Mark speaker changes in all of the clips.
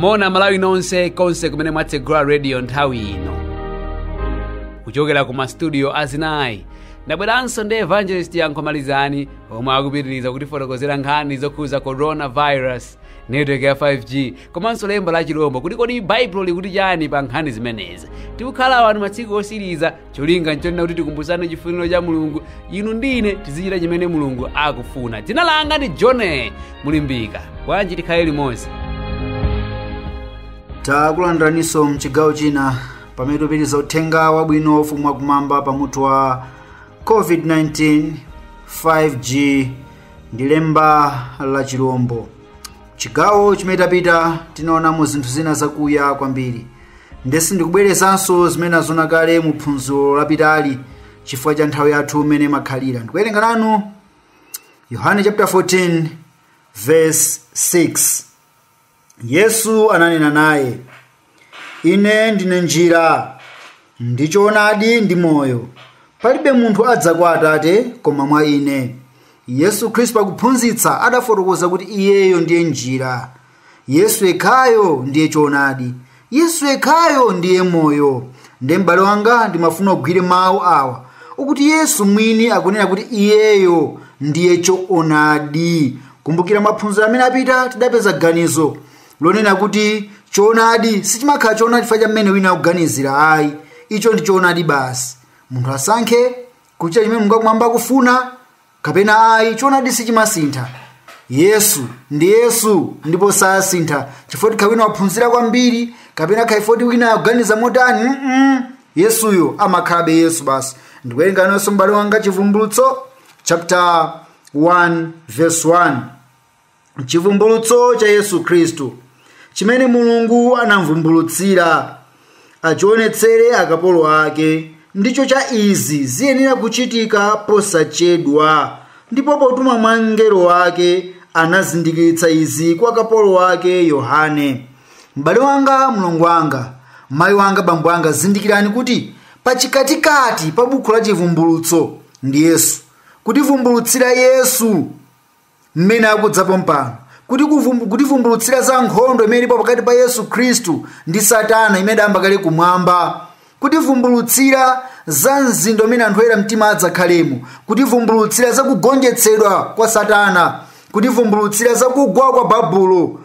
Speaker 1: Mona Malawi nonse konse kumene mwatsegula radio nthawi ino. Kuchokera ku mastudio azinayi ndabweranso ndi Evangelist Yankho Malizani omwe akupitiriza kutifotokozera nkhani zokhuza coronavirus, network ya 5G komanso lemba la chilombo, kuti kodi Baibulo likuti chani pa nkhani zimenezi. Tikukhala wanu masiku osiriza, cholinga nchonena kuti tikumbusane chifuniro cha Mulungu, inu ndine tizichita chimene Mulungu akufuna. Dzina langa ndi John Mulimbika, bwanji tikhale limodzi.
Speaker 2: Takulandiraninso mchigawo china pamene tupitiriza uthenga wabwino ufumu wakumwamba pamutu wa COVID-19, 5G ndi lemba la chilombo. Chigawo chimene tapita tinaonamo zinthu zina zakuya kwambiri, ndesi ndikubwerezanso zimene azona kale mu phunziro lapitali chifukwa cha nthawi yathu imene makhalira. Ndikuwerenga nanu Yohane chapter 14 verse 6. Yesu ananena naye, ine ndine njira ndi choonadi ndi moyo, palibe munthu adza kwa Atate koma mwa ine. Yesu Khristu pakuphunzitsa adafotokoza kuti iyeyo ndiye njira, Yesu yekhayo ndiye choonadi, Yesu yekhayo ndiye moyo. Ndiye m'bale wanga ndimafuna kugwire mawu awa ukuti Yesu mwini akunena kuti iyeyo ndiye choonadi. Kumbukira maphunziro amene apita tidapeza ganizo lonena kuti choonadi sichimakhala choonadi chifukwa cha mmene wina akuganizira, ayi, icho ndi choonadi basi. Munthu asankhe kuchita chimene Mulungu akumwamba akufuna kapena ayi, choonadi sichimasintha. Yesu ndi Yesu ndipo sasintha chifukwa tikha wina waphunzira kwambiri kapena khaifoti wina akuganiza motani. Yesuyo amakhalabe Yesu basi. Ndikuwerenga nonso m'bale wanga Chivumbulutso chapter 1 verse 1. Chivumbulutso cha Yesu Khristu chimene Mulungu anamvumbulutsira achionetsere akapolo ake, ndicho cha izi ziyenera kuchitika posachedwa, ndipo potuma mwa mngelo wake anazindikiritsa izi kwa kapolo wake Yohane. M'bale wanga, mlongo wanga, mayi wanga, bambo wanga, zindikirani kuti pachikatikati pa buku la Chivumbulutso ndi Yesu, kutivumbulutsira Yesu mmene akudzapo mpano, kutivumbulutsira za nkhondo imene ilipo pakati pa Yesu Khristu ndi Satana imene idayamba kale kumwamba, kutivumbulutsira za mzinda umene anthu oyera mtima adzakhalemo, kutivumbulutsira za kugonjetsedwa kwa Satana, kutivumbulutsira za kugwa kwa Babulo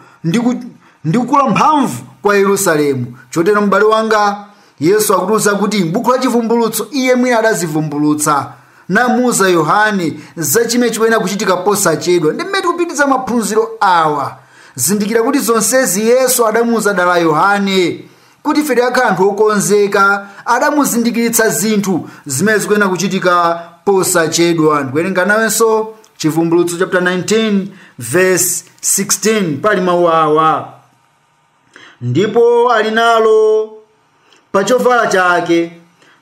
Speaker 2: ndi kukula mphamvu kwa Yerusalemu. Chotero m'bale wanga, Yesu akutiuza kuti m'buku la Chivumbulutso iye mwini adazivumbulutsa namuuza Yohane za chimene chikuyenera kuchitika posachedwa. Ndi mmene tikupitiriza maphunziro awa, zindikira kuti zonsezi Yesu adamuuza dala Yohane kuti ife tikakhala anthu okonzeka. Adamuzindikiritsa zinthu zimene zikuyenera kuchitika posachedwa. Ndikuwerenga nawenso Chivumbulutso chapter 19 verse 16, pali mawu awa: ndipo ali nalo pa chovala chake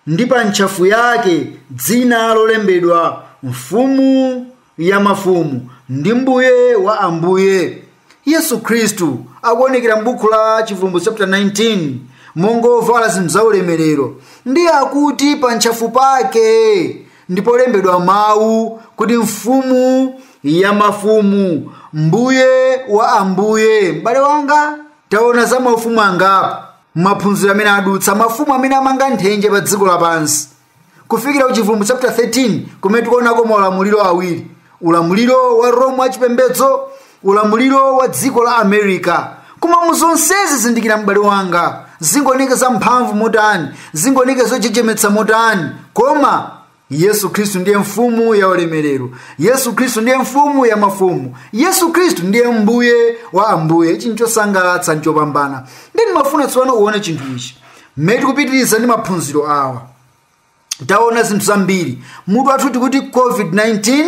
Speaker 2: ndi pa ntchafu yake dzina lolembedwa, Mfumu ya mafumu ndi Mbuye wa ambuye. Yesu Khristu akuonekera m'buku la Chivumbulutso chapter 19 monga ovala zinthu zaulemerero, ndiye akuti pa ntchafu pake ndipo lembedwa mawu kuti Mfumu ya mafumu, Mbuye wa ambuye. M'bale wanga, taona za maufumu angapo maphunziro amene adutsa, mafumu amene amanga nthenje pa dziko lapansi kufikira ku Chivumbulutso chapter 13 kumene tikuonako maulamuliro awiri, ulamuliro wa Roma wachipembedzo, ulamuliro wa dziko la America. Koma muzonsezi zindikira m'bale wanga, zingoneka za mphamvu motani, zingoneka zochechemetsa motani, koma Yesu Khristu ndiye mfumu ya ulemerero, Yesu Khristu ndiye mfumu ya mafumu, Yesu Khristu ndiye mbuye wa ambuye. Ichi nchosangalatsa, nchopambana. Ndi ndimafuna tsopano uone chinthu ichi mmene tikupitiriza ndi maphunziro awa. Taona zinthu zambiri. Mutu wathu tikuti COVID-19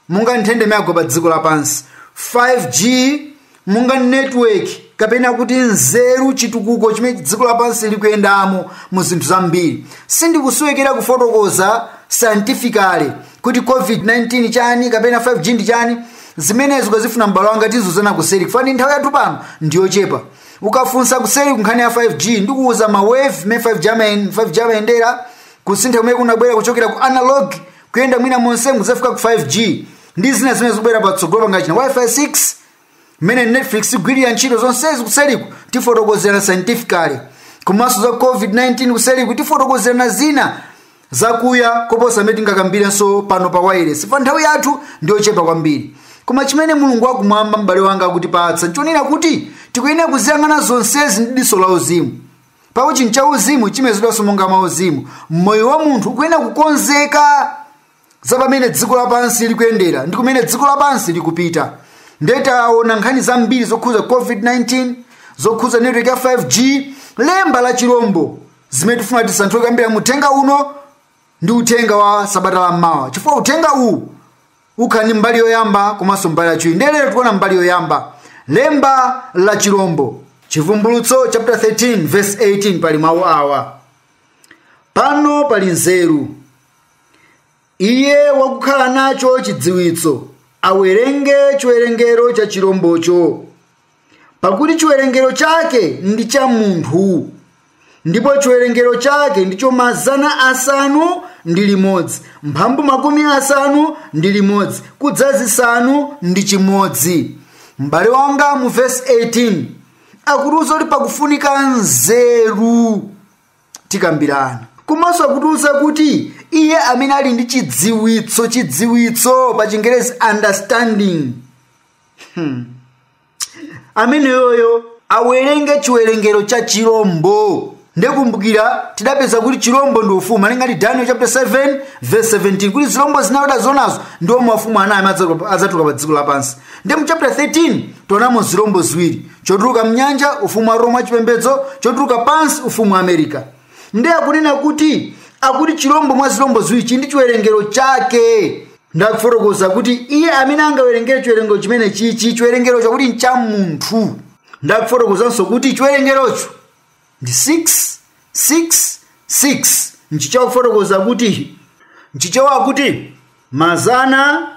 Speaker 2: munga nthenda imene yagwa pa dziko lapansi, 5G munga network kapena kuti nzeru, chitukuko chimene dziko lapansi likuyendamo mu zinthu zambiri. Sindikusowekera kufotokoza scientifically kuti COVID-19 chani kapena 5G ndi chani. Zimenezo ukazifuna m'bale wanga tizuzana kuseri, kufani nthawi yathu pano ndiyochepa. Ukafunsa kuseri kunkhani ya 5G ndikuuza ma wave me 5G amayendera, kusintha kumene kunabwera kuchokera ku analog kuyenda mwina monse muzafika ku 5G ndi zina zimene zikubwera patsogolo pangachina Wi-Fi 6. Mmene Netflix igwirira ntchito, zonsezi kuseliku tifotokozerana scientifically, komanso za COVID-19 kuseliku tifotokozerana zina zakuya koposa mmene tingakambirenso pano pa wireless, pa nthawi yathu ndiyochepa kwambiri. Koma chimene Mulungu wakumwamba, m'bale wanga, akutipatsa nchonena kuti tikuyenera kuziyang'ana zonsezi ndi diso la uzimu, pakuti chinthu cha uzimu chimezedwanso monga mauzimu. Moyo wa munthu ukuyenera kukonzeka za pamene dziko lapansi likuyendera ndi kumene dziko lapansi likupita. Ndiye taona nkhani zambiri zokhuza COVID-19, zokhuza network ya 5G, lemba la chirombo, zimene tifuna tisanthule kambira muthenga uno ndi uthenga wa sabata la mmawa, chifukwa uthenga uwu ukhala ndi mbali yoyamba komanso mbali yachiwiri. Ndiye lero tikuona mbali yoyamba, lemba la chirombo. Chivumbulutso chapter 13 verse 18, pali mawu awa: pano pali nzeru, iye wakukhala nacho chidziwitso awerenge chiwerengero cha chirombocho, pakuti chiwerengero chake ndi cha munthu, ndipo chiwerengero chake ndicho 661 56. M'bale wanga, mu verse 18 akutiuza kuti pakufunika nzeru, tikambirana. Komanso akutiuza kuti iye amene ali ndi chidziwitso, chidziwitso pa Chingerezi understanding, ameneyoyo awerenge chiwerengero cha chirombo. Ndekumbukira tidapeza kuti chirombo ndi ufumu, malinga ndi Daniel chapter 7 verse 17, kuti zirombo zinayi zonazo ndiwo mafumu anayi adzatuluka pa dziko lapansi. Ndi mu chapter 13 tionamo zirombo ziwiri: chotuluka mnyanja, ufumu wa Roma wachipembedzo; chotuluka pansi, ufumu wa America. Ndiye akunena kuti, akuti chirombo mwa zirombo ziwiri chili ndi chiwerengero chake. Ndakufotokoza kuti iye amene angawerengere chiwerengero chimene chichi, chiwerengero chakuti ncha munthu. Ndakufotokozanso kuti chiwerengerocho ndi 666. Nchichakufotokoza kuti nchichewa kuti 661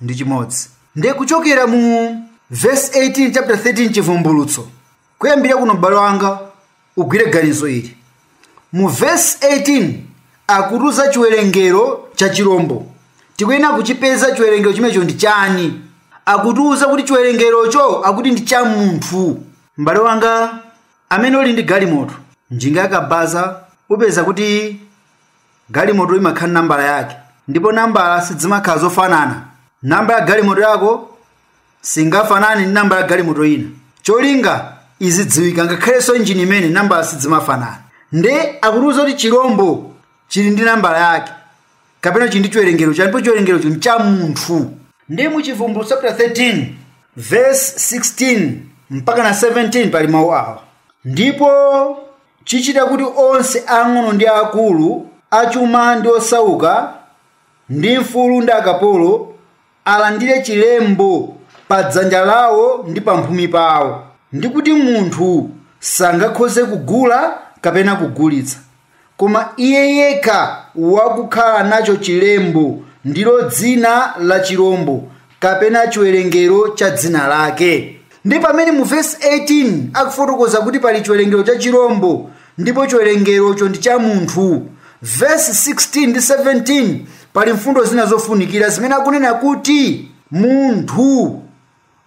Speaker 2: 56. Ndiye kuchokera mu verse 18 chapter 13 Chivumbulutso, kuyambira kuno, m'bale wanga, ugwire ganizo ili. Mu verse 18 akutiuza chiwerengero cha chirombo, tikuyenera kuchipeza chiwerengero chimenecho ndi chani. Akutiuza kuti chiwerengerocho akuti ndi cha munthu. M'bale wanga amene uli ndi galimoto, njinga yakabaza, upeza kuti galimoto imakhala nambala yake, ndipo nambala sizimakhala zofanana. Namba ya galimoto yako singafanane ndi namba ya galimoto ina, cholinga izidziwika. Ngakhalenso injini imene nambala sizimafanana. Nde akutiuza kuti chirombo chili ndi nambala yake kapena chili ndi chiwerengero cha, ndipo chiwerengerocho ndi cha munthu. Ndi mu Chivumbulutso chapter 13 verse 16 mpaka na 17 pali mawu awa: ndipo chichita kuti onse ang'ono ndi akulu, achuma ndi osauka, ndi mfulu ndi akapolo, alandire chilembo pa dzanja lawo ndi pamphumi pawo, ndi kuti munthu sangakhoze kugula kapena kugulitsa, koma iye yekha wakukhala nacho chilembo, ndilo dzina la chirombo kapena chiwerengero cha dzina lake. Ndi pamene mu vesi 18 akufotokoza kuti pali chiwerengero cha chirombo ndipo chiwerengerocho ndi cha munthu, vesi 16 ndi 17 pali mfundo zina zofunikira zimene akunena kuti munthu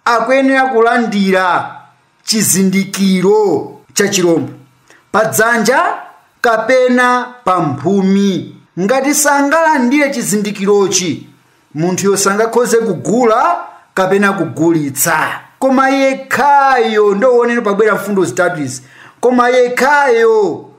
Speaker 2: akuyenera kulandira chizindikiro cha chirombo pa dzanja kapena pa mphumi. Ngati sangalandire chizindikirochi, munthuyo sangakhoze kugula kapena kugulitsa, koma yekhayo, ndowonera pabwera mfundo zitatu izi, koma yekhayo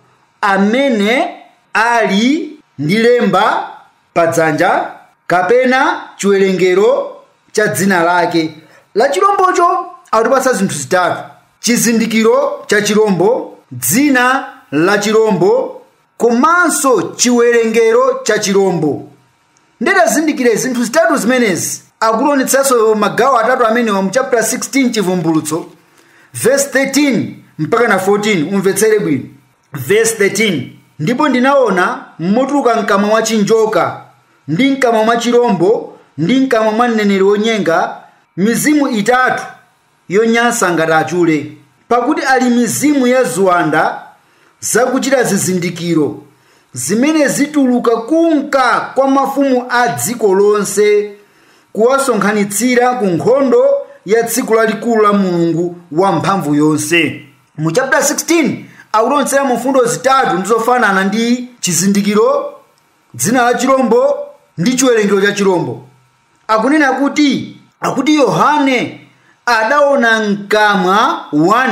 Speaker 2: amene ali ndi lemba pa dzanja kapena chiwerengero cha dzina lake la chirombocho. Akutipatsa zinthu zitatu: chizindikiro cha chirombo, dzina la chirombo, komanso chiwerengero cha chirombo. Ndetazindikire zinthu zitatu zimenezi, akutionetsanso magawo atatu amenewa mu chapter 16 Chivumbulutso, verse 13 mpaka na 14. Umvetsere bwino verse 13: ndipo ndinaona motuluka mkamwa mwa chinjoka, ndi mkamwa mwa chirombo, ndi mkamwa mwa mneneri wonyenga, mizimu itatu yonyansa ngati achule, pakuti ali mizimu ya ziwanda zakuchita zizindikiro zimene zituluka kunka kwa mafumu a dziko lonse kuwasonkhanitsira ku nkhondo ya tsiku lalikulu la Mulungu wamphamvu yonse. Mu chapter 16 akutionetsera mfundo zitatu ndizofanana ndi chizindikiro, dzina la chirombo ndi chiwerengero cha chirombo. Akunena kuti akuti Yohane adaona mkamwa 1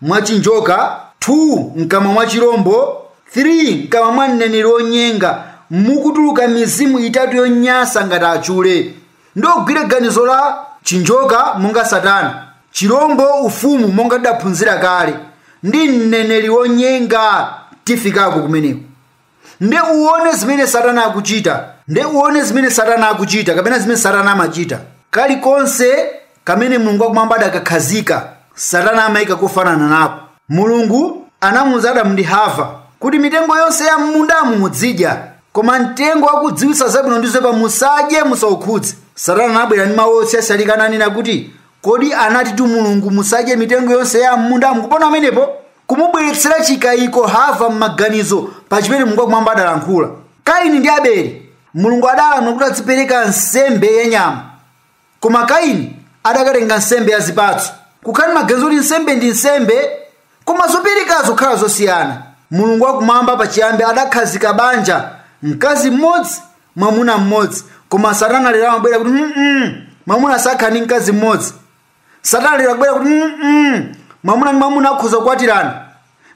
Speaker 2: mwa chinjoka, 2 mkamwa mwa chirombo, 3 mkamwa mwa mneneri wonyenga mukutuluka mizimu itatu yonyansa ngati achule. Ndogwira ganizo la chinjoka monga Satana, chirombo ufumu monga tidaphunzira kale, ndi mneneri wonyenga. Tifikako kumeneko nde uone zimene Satana akuchita, nde uone zimene Satana akuchita kapena zimene Satana amachita. Kalikonse kamene Mulungu wakumwamba adakakhazika, Satana amayika kofanana nako. Mulungu anamuwuza Adamu ndi Hava kuti mitengo yonse ya m'mundamu muzidya, koma mtengo wakudziwitsa zabwino ndi zoyipa musadye, musaukhudze. Satana anabwera ndi mawu osiyanasiyana ananena kuti kodi anati tu Mulungu musadye mitengo yonse ya m'mundamu? Kupona amenepo kumubweretsera chikayiko Hava m'maganizo pa chimene Mulungu wakumwamba adalankhula. Kaini ndi Abele, Mulungu adalamula kuti azipereka nsembe ya nyama, koma Kaini adakatenga nsembe ya zipatso. Kukhani maganizo kuti nsembe ndi nsembe, koma zoperekazo kukhala zosiyana. Mulungu wakumwamba pachiyambi adakhazika banja, mkazi mmodzi mwamuna mmodzi, koma Satana lero amabwera kuti mwamuna sakhala ndi mkazi mmodzi. Satana lero akubwera kuti mwamuna ndi mwamuna akhoza kukwatirana,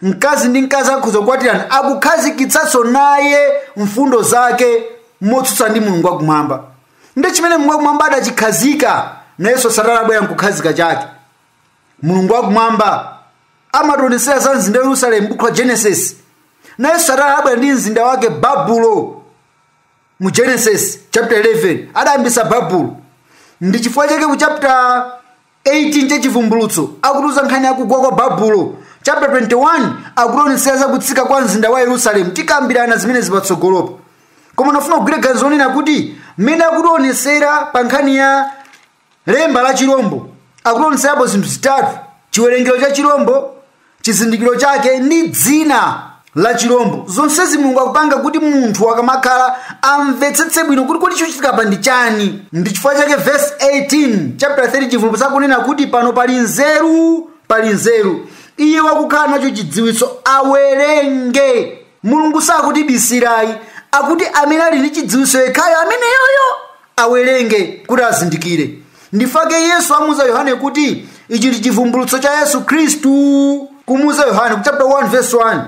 Speaker 2: mkazi ndi mkazi akhoza kukwatirana. Akukhazikitsanso naye mfundo zake motsutsa ndi Mulungu wakumwamba. Ndi chimene Mulungu wakumwamba adachikhazika, nayenso Satana abwera nkukhazika chake. Mulungu wakumwamba amationetsera za mzinda wa Yerusalemu buku la Genesis, nayenso Satana abwera ndi mzinda wake Babulo mu Genesis chapter 11 adayambisa Babulo. Ndi chifukwa chake ku chapter 18 cha Chivumbulutso akutiuza nkhani yakugwa kwa Babulo. Chapter 21 akutionetsera za kutsika kwa mzinda wa Yerusalemu. Tikambirana zimene zipatsogolopo, koma ndafuna kugwira ganizo lonena kuti mmene akutionetsera pa nkhani ya lemba la chirombo, akutionetserapo zinthu zitatu: chiwerengero cha chirombo, chizindikiro chake ndi dzina la chirombo. Zonsezi Mulungu akupanga kuti munthu akamakhala amvetsetse bwino kuti kodi chikuchitika pa ndi chani. Ndi chifukwa chake verse 18 chapter 30 Chivumbulutso akunena kuti pano pali nzeru, pali nzeru, iye wakukhala nacho chidziwitso awerenge. Mulungu sakutibisirayi, akuti amene ali ndi chidziwitso yekhayo ameneyoyo awerenge kuti azindikire. Ndifake Yesu amuuza Yohane kuti ichi ndi chivumbulutso cha Yesu Khristu, kumuuza Yohane ku chapter 1 verse 1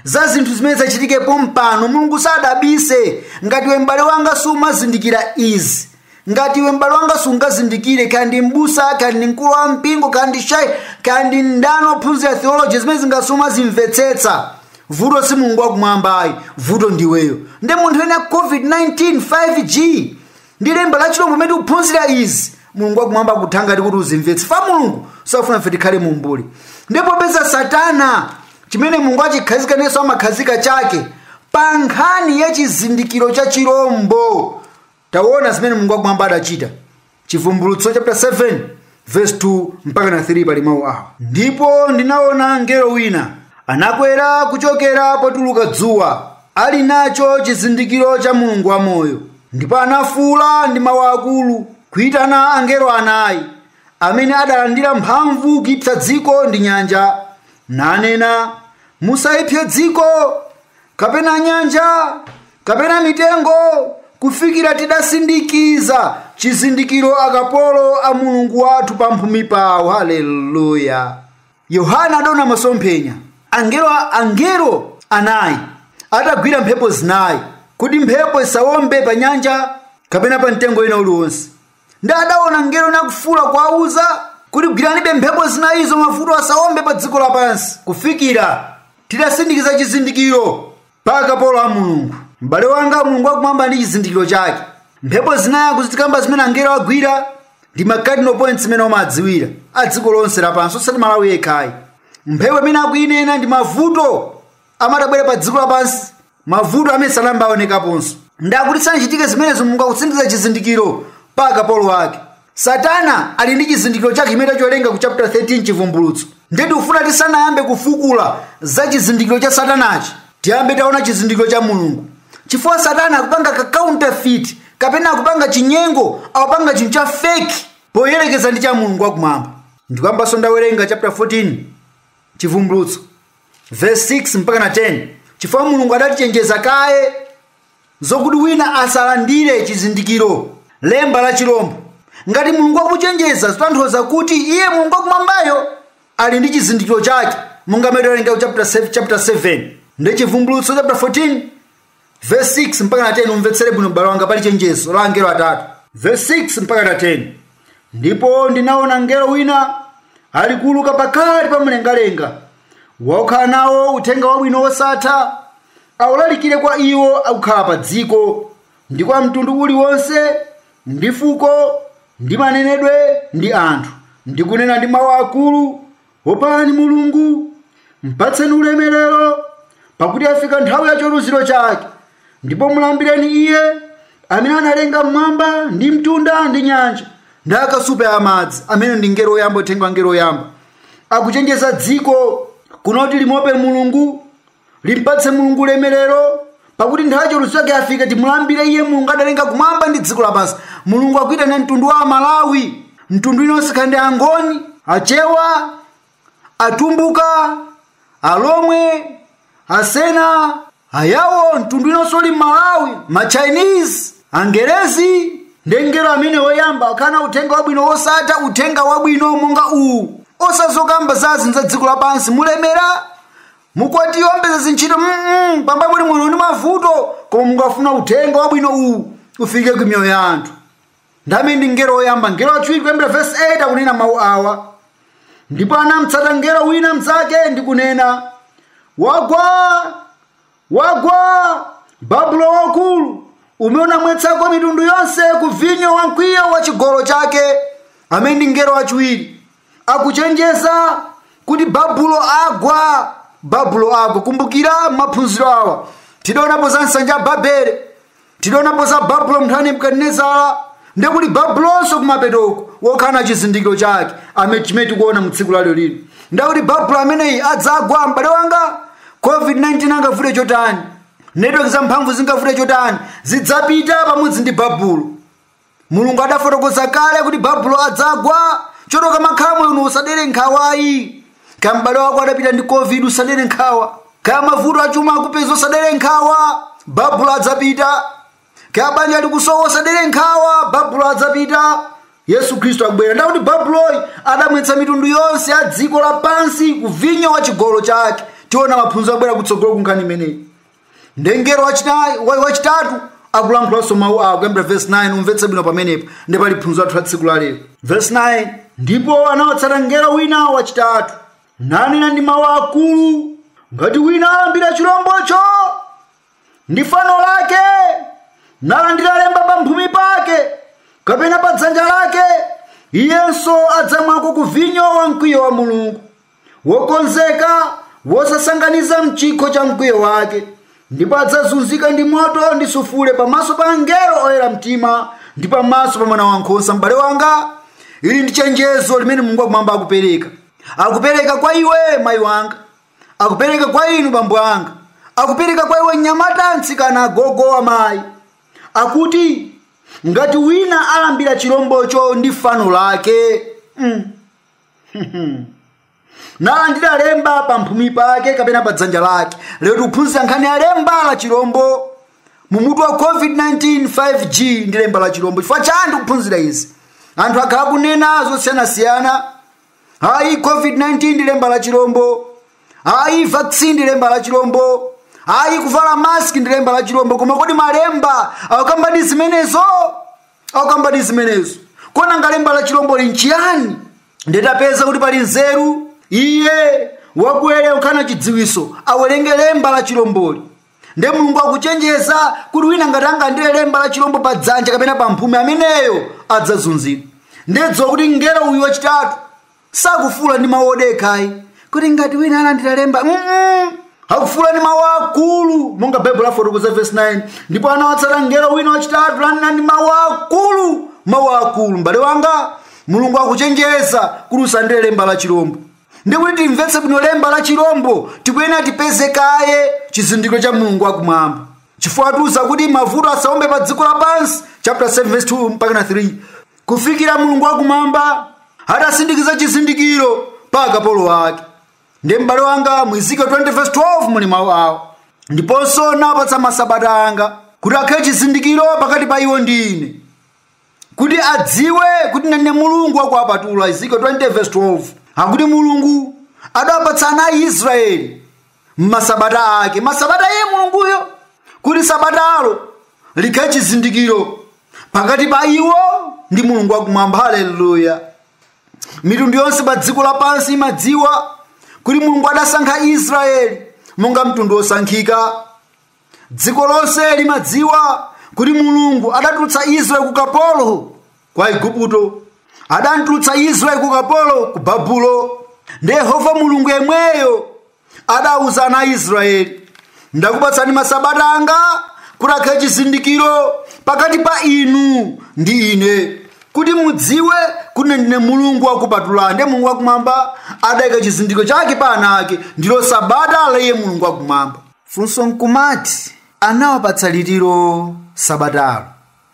Speaker 2: za zinthu zimene zachitikepo mpano. Mulungu sadabise. Ngati iwe m'bale wanga sumazindikira izi, ngati iwe m'bale wanga sungazindikire, kandi mbusa, kandi mkulu wa mpingo, kandi shai, kandi ndani ophunzira theology, zimene zingasumazimvetsetsa, vuto si Mulungu wakumwamba ayi, vuto ndiweyo. Ndi munthu ene COVID-19 5G ndi lemba la chirombo umene tikuphunzira izi, Mulungu wakumwamba akuthangati kuti uzimvetse. Fa Mulungu safuna ife tikhale mumbuli. Ndipo popeza Satana chimene Mulungu achikhazika nenso amakhazika chake pa nkhani ya chizindikiro cha chirombo, taona zimene Mulungu wakumwamba adachita. Chivumbulutso chapter 7 verse 2 mpaka na 3 pali mawu awa: ndipo ndinaona mngelo wina anakwera kuchokera potuluka dzuwa, ali nacho chizindikiro cha Mulungu wamoyo, ndipo anafuwula ndi mawu akulu kuyitana angelo anayi amene adalandira mphamvu kuipsa dziko ndi nyanja, nanena, musayipse dziko kapena nyanja kapena mitengo kufikira tidasindikiza chizindikiro akapolo a Mulungu wathu pamphumi pawo. Haleluya. Yohana adaona masomphenya, angelo anayi atagwira mphepo zinayi kuti mphepo isawombe pa nyanja kapena pa mtengo ina uliwonse. Ndi adaona mngelo nakufuula kuwauza kuti gwiranibe mphepo zinayizo, mavuto asawombe pa dziko lapansi kufikira tidasindikiza chizindikiro pa akapolo a Mulungu. M'bale wanga, Mulungu wakumwamba ndi chizindikiro chake. Mphepo zinayi akuzitikamba zimene angelo agwira ndi ma cardinal points imene omadziwira a dziko lonse lapansi, osati Malawi yekhayi. Mphepo imene akuyinena ndi mavuto amatabwera pa dziko lapansi, mavuto amene sanamba aonekaponso. Ndakuti sanachitike zimenezo, Mulungu akusindikiza chizindikiro pa akapolo ake. Satana ali ndi chizindikiro chake chimene tachiwerenga ku chapter 13 Chivumbulutso. Ndiye tikufuna tisanayambe kufukula za chizindikiro cha satanachi, tiyambe taona chizindikiro cha Mulungu. Chifukwa satana akupanga ka counterfeit, kapena akupanga chinyengo, akupanga chinthu cha fake poyerekeza ndi cha Mulungu wakumwamba. Ndikuyambanso ndawerenga chapter 14 Chivumbulutso verse 6 mpaka na 10. Chifukwa Mulungu adatichenjeza kaye zokuti wina asalandire chizindikiro, lemba la chilombo. Ngati Mulungu akuchenjeza, zitanthauza kuti iye Mulungu wakumwambayo ali ndi chizindikiro chake, monga mmene tawerenga chapter 7 ndi Chivumbulutso chapter 14 verse 6 mpaka na 10. Umvetsere bwino m'bale wanga, pali chenjezo la angelo atatu. Verse 6 mpaka na 10. Ndipo ndinaona mngelo wina ali kuuluka pakati pa mlengalenga, wokhala nawo uthenga wabwino wosatha, awulalikire kwa iwo akukhala pa dziko, ndi kwa mtundu uliwonse, ndi fuko, ndi manenedwe, ndi anthu, ndi kunena ndi mawu akulu: opani Mulungu, mpatseni ulemerero, pakuti afika nthawi ya chiweruziro chake, ndipo mulambireni iye amene analenga mmwamba ndi mtunda ndi nyanja ndi akasupe amadzi. Amene ndi ngelo oyamba, uthenga wa ngelo oyamba akuchenjeza dziko kunoti limope Mulungu, limpatse Mulungu ulemerero, pakuti nthawi ya chiweruzo chake afika, timulambire iye Mulungu adalenga kumwamba ndi dziko lapansi. Mulungu akuitana mtundu wa Malawi, mtundu inonse, khandi Angoni, Achewa, Atumbuka, Alomwe, Asena, Ayawo, mtundu inonse uli Malawi, ma Chinese, Angerezi. Ndi ngelo amene woyamba akana uthenga wabwino wosatha, uthenga wabwino monga uwu, osazokamba za zinthu za dziko lapansi, mulemera, mukwatiyombeza zintchito, pamba muli muno ndi mavuto, koma mungafuna uthenga wabwino uwu ufike ku miyoyo ya anthu. Ndamene ndi ngelo woyamba. Ngelo wachiwiri kuyambira verse 8 akunena mawu awa: ndipo anamutsata ngelo wina mnzake ndi kunena, wagwa, wagwa Babulo waukulu, umene unamwetsako mitundu yonse ku vinyo wa mkwiyo wa chigolo chake. Amene ndi ngelo wachiwiri akuchenjeza kuti Babulo agwa, Babulo agwa. Kumbukira maphunziro awa, tidaonapo za nsanja ya Babele, tidaonapo za Babulo mnthawi Nebukadinezara, ndekuti Babulonso kumapetoko wokhala chizindikiro chake amene chimene tikuona mu tsiku lalero lino. Ndakuti Babulo ameneyi adzagwa. M'bale wanga, COVID-19 angavute chotani, network za mphamvu zingavute chotani, zidzapita pamodzi ndi Babulo. Mulungu adafotokoza kale kuti Babulo adzagwa. Chotoka makhamwe uno, usadere nkhawayi. Kaya m'bale wako adapita ndi COVID, usadere nkhawa. Kaya mavuto achuma akupeza, usadere nkhawa, Babulo adzapita. Kaya banja likusowa, usadere nkhawa, Babulo adzapita. Yesu Khristu akubwera. Ndakuti Babuloyi adamwetsa mitundu yonse ya dziko lapansi ku vinyo wa chigolo chake. Tiona maphunziro abwera kutsogolo ku nkhani imeneyi. Ndengero wachitatu akulankhulanso mawu awo kuyambira verse 9. Umvetse bwino pamenepo, ndi pali phunziro athu la tsiku lalero. Verse 9: ndipo anawatsata ngelo wina wachitatu, nanena ndi mawu akulu, ngati wina alambira chilombocho ndi fano lake, nalandira lemba pa mphumi pake kapena pa dzanja lake, iyenso adzamwako ku vinyo wa mkwiyo wa Mulungu, wokonzeka wosasanganiza mchikho cha mkwiyo wake, ndipo adzazunzika ndi moto ndi sufule pamaso pa angelo oyera mtima ndi pamaso pa Mwana wankhosa. M'bale wanga, ili ndi chenjezo limene Mulungu wakumwamba akupereka. Akupereka kwa iwe mayi wanga, akupereka kwa inu bambo anga, akupereka kwa iwe mnyamata, mtsikana, agogo, amayi. Akuti ngati wina alambira chilombocho ndi fano lake, nalandira lemba pa mphumi pake kapena pa dzanja lake. Lero tikuphunzira nkhani ya lemba la chilombo mumutu wa COVID-19, 5G ndi lemba la chilombo. Chifukwa chani tikuphunzira izi? Anthu akhala kunena zosiyanasiyana: ayi, COVID-19 ndi lemba la chilombo, ayi, vaccine ndi lemba la chilombo, ayi, kuvala mask ndi lemba la chilombo. Koma kodi malemba akukambadi zimenezo? Akukambadi zimenezo? Kona nga lemba la chilombo linchiyani? Nditapeza kuti pali nzeru, iye wakuwere ukhana chidziwiso awerenge lemba la chilomboli. Nde Mulungu akuchenjeza kuti wina ngati angalandire lemba la chilombo pa dzanja kapena pa mphumi, ameneyo adzazunzidwa. Ndedziwa kuti mngelo uyu wachitatu sakufula ndi mawu odekhayi kuti ngati wina alandira lemba, akufula ndi mawu akulu, monga Baibulo lafotokoza verse 9: ndipo anawatsata mngelo wina wachitatu, lanena ndi mawu akulu, mawu akulu. M'bale wanga, Mulungu akuchenjeza kuti usalandire lemba la chilombo. Ndikuti timvetse bwino lemba la chirombo, tikuyenera tipeze kaye chizindikiro cha Mulungu wakumwamba, chifukwa atiuza kuti mavuto asaombe pa dziko lapansi, chapter 7 verse 2 mpaka na 3, kufikira Mulungu wakumwamba atasindikiza chizindikiro pa akapolo ake. Ndiye m'bale wanga, mu Ezekiel 20 verse 12 muli mawu awo: ndiponso napatsa masabata anga kuti akhale chizindikiro pakati pa iwo ndi ine, kuti adziwe kuti ndine Mulungu wakuwapatula. Ezekiel 20 verse 12 akuti Mulungu adapatsa ana a Israeli masabata ake, masabata iye Mulunguyo, kuti sabatalo likhale chizindikiro pakati pa iwo ndi Mulungu wakumwamba. Haleluya! Mitundu yonse pa dziko lapansi imadziwa kuti Mulungu adasankha Israeli monga mtundu wosankhika. Dziko lonse limadziwa kuti Mulungu adatulutsa Israeli ku kapolo kwa Igupto, adatulutsa Israeli ku kapolo ku Babulo. Ndi Yehova Mulungu yemweyo adawuza ana a Israeli, ndakupatsani masabata anga kuti akhale chizindikiro pakati pa inu ndi ine, kuti mudziwe kuti ndine Mulungu wakupatulani. Ndiye Mulungu wakumwamba adayika chizindikiro chake pa ana ake, ndilo sabata la iye Mulungu wakumwamba. Funso nkumati, anawapatsa litiro sabatalo?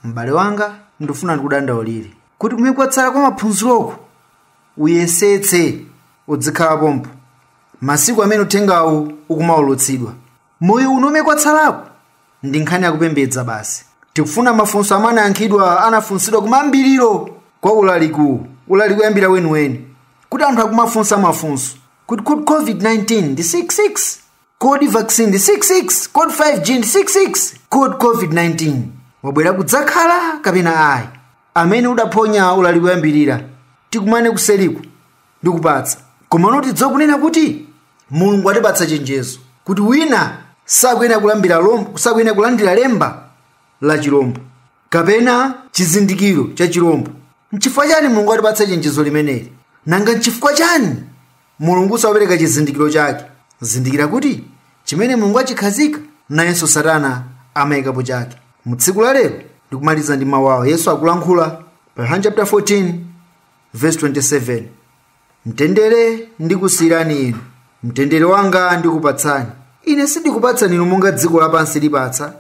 Speaker 2: M'bale wanga, ndifuna ndikudandaulire kuti kumene kwatsala kwa maphunziroko uyesetse udzikhala pompo masiku amene uthengawu ukumaulutsidwa. Moyo uno umene kwatsalako ndi nkhani yakupembedza basi. Tikufuna mafunso amene anayankhidwa, anafunsidwa kumambiriro kwa ulalikuwu, ulaliki kuyambira weniweni, kuti anthu akumafunsa mafunso kuti kodi COVID-19 ndi 66, kodi vaccine ndi 66, kodi 5G ndi 66, kodi COVID-19 wabwera kudzakhala kapena ayi? Amene udaphonya ulaliki kuyambirira, tikumane kuseliku ndikupatsa. Koma tidziwe kunena kuti Mulungu atipatsa chenjezo kuti wina sakuyenera kulambira lombo, sakuyenera kulandira lemba la chirombo kapena chizindikiro cha chirombo. Nchifukwa chani Mulungu atipatsa chenjezo limeneli? Nanga nchifukwa chani Mulungu sapereka chizindikiro chake? Zindikira kuti chimene Mulungu achikhazika, nayenso Satana amayikapo chake. Mu tsiku la lero ndikumaliza ndi mawu awo. Yesu akulankhula pa Yohane chapter 14 verse 27: mtendere ndikusiyirani inu, mtendere wanga ndikupatsani. Ine sindikupatsani inu monga dziko lapansi lipatsa.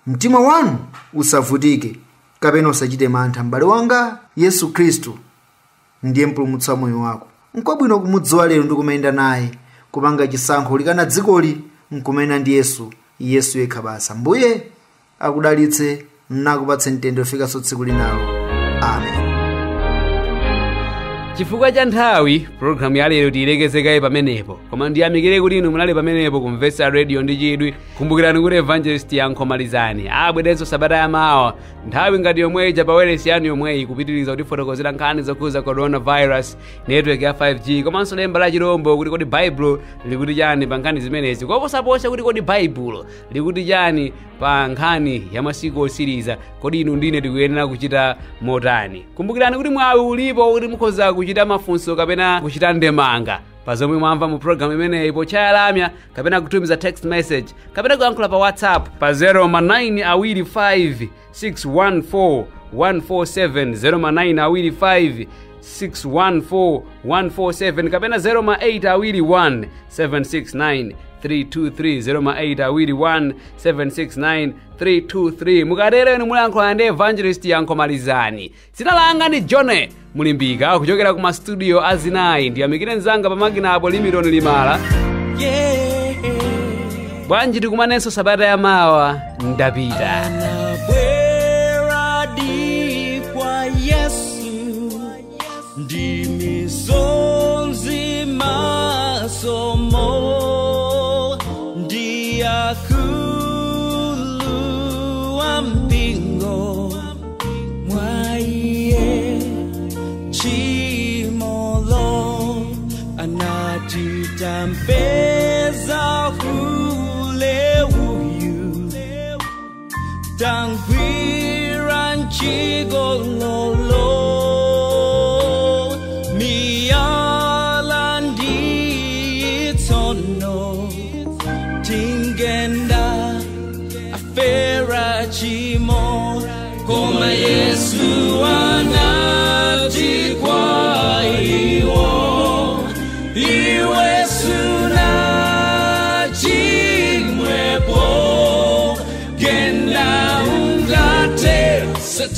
Speaker 2: Mtima wanu usavutike kapena usachite mantha. M'bale wanga, Yesu Khristu ndiye mpulumutsi wa moyo wako. Nkwabwino kumudziwa lero ndi kumayenda naye, kupanga chisankho likana dzikoli nkumayenda ndi Yesu, Yesu yekha basa. Mbuye akudalitse nakupatse mtendere ufikanso tsiku linalo. Amen.
Speaker 1: Chifukwa cha nthawi, programu ya lero tiyilekezekaye pamenepo, koma ndiyamikire kuti inu munali pamenepo kumvetsa radio ndi chidwi. Kumbukirani kuti Evangelist Yankho Malizani abwerenso sabata yamawa nthawi ngati yomweyi pa wailesi yanu yomweyi, kupitiriza kutifotokozera nkhani zokhuza coronavirus, network ya 5G komanso lemba la chirombo, kuti kodi Baibulo likuti chani pa nkhani zimenezi, koposaposa kuti kodi Baibulo likuti chani pa nkhani ya masiku osiriza, kodi inu ndine tikuyenera kuchita motani. Kumbukirani kuti mwawi ulipo kuti mukhoza kuchita mafunso kapena kuchita ndemanga pa zomwe mwamva mu programu imeneyi pochaya lamya kapena kutumiza text message kapena kuyankhula pa WhatsApp pa 0 9 25 614 147, 0 9 25 614 147 kapena 0 8 21 769 323, 0 8 21 769 323. Mukatero inu mulankhula ndi Evangelist Yankho Malizani. Dzina langa ndi John Mulimbika kuchokera ku mastudio azinayi. Ndiyamikire mzanga pamakina apo, Limitoni Limala. Bwanji tikumanenso sabata yamawa. Ndapita.
Speaker 3: Bwera di kwa Yesu ndi misonzi masomo ndi akulu wa mpingo mwaiye chimolo anatitampeza hule uyu tangwira nchigololo miyala nditsono tingenda afera chimo koma Yesu anati kwa iwo.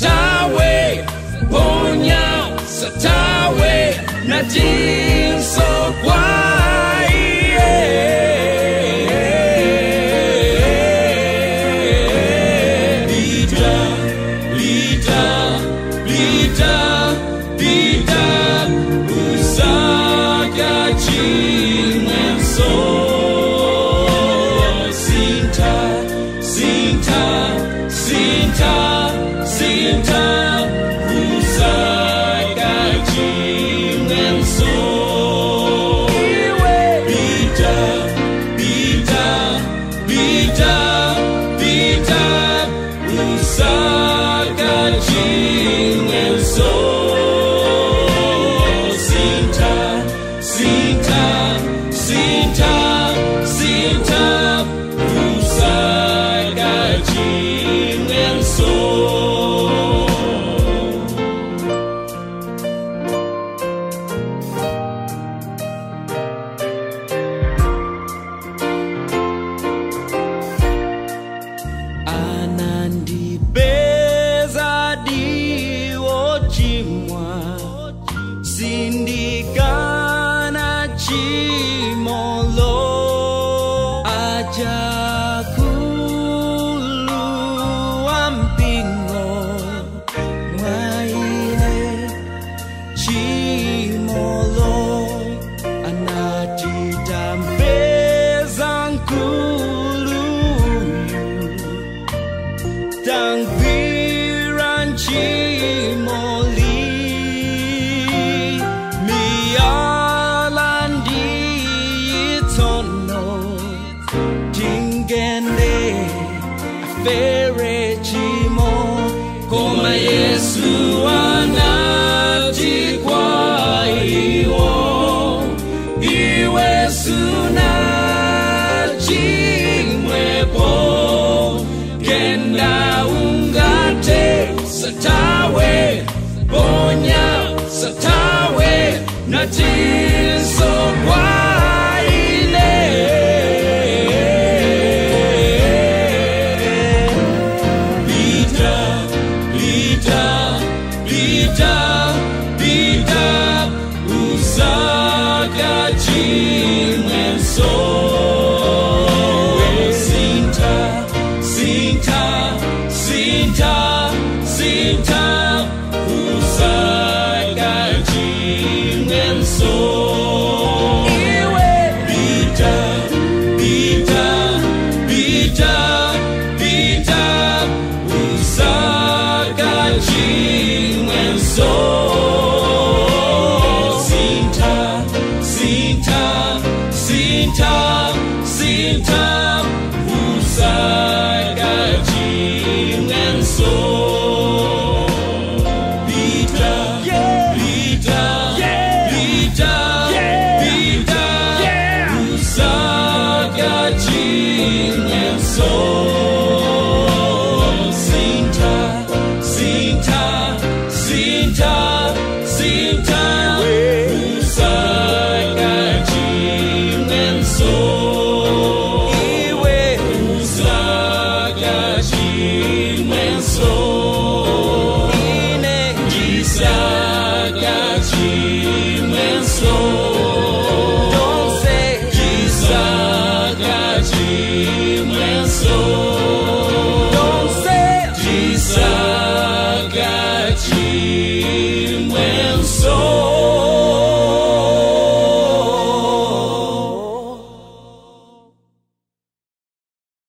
Speaker 3: Satawe, ponya, satawe, natinso kwa iye. Pita, pita, pita, pita, usaka chimwenso. Sinta, sinta, sinta, sinta, usaka chimwenso. Pita, pita, pita, pita, usaka chimwenso. Sinta, sinta, sinta, sinta, usaka chimwenso. Anandipeza diwo chimwa, sindikana chimolo, ajakulu wa mpingo mwaine chimolo, anatitambeza nkulu tangwiran chimoli, miyalandi itsono tingende afere chimo, koma Yesu anati kwa iwo, iwe suna chimwepo, kenda ungate satawe, ponya satawe, natinso kwa ine. Pita, pita, pita, pita, usaka chimwenso. Sinta, sinta, sinta, sinta, usaka chimwenso. Pita, pita, pita, pita, usaka chimwenso. Sinta, sinta, sinta, sinta, usaka chimwenso. Pita, pita, pita, pita, usaka chimwenso. Sinta, sinta, sinta, sinta, usaka chimwenso. Usaka chimwenso. Chisaka chimwenso. Chisaka chimwenso.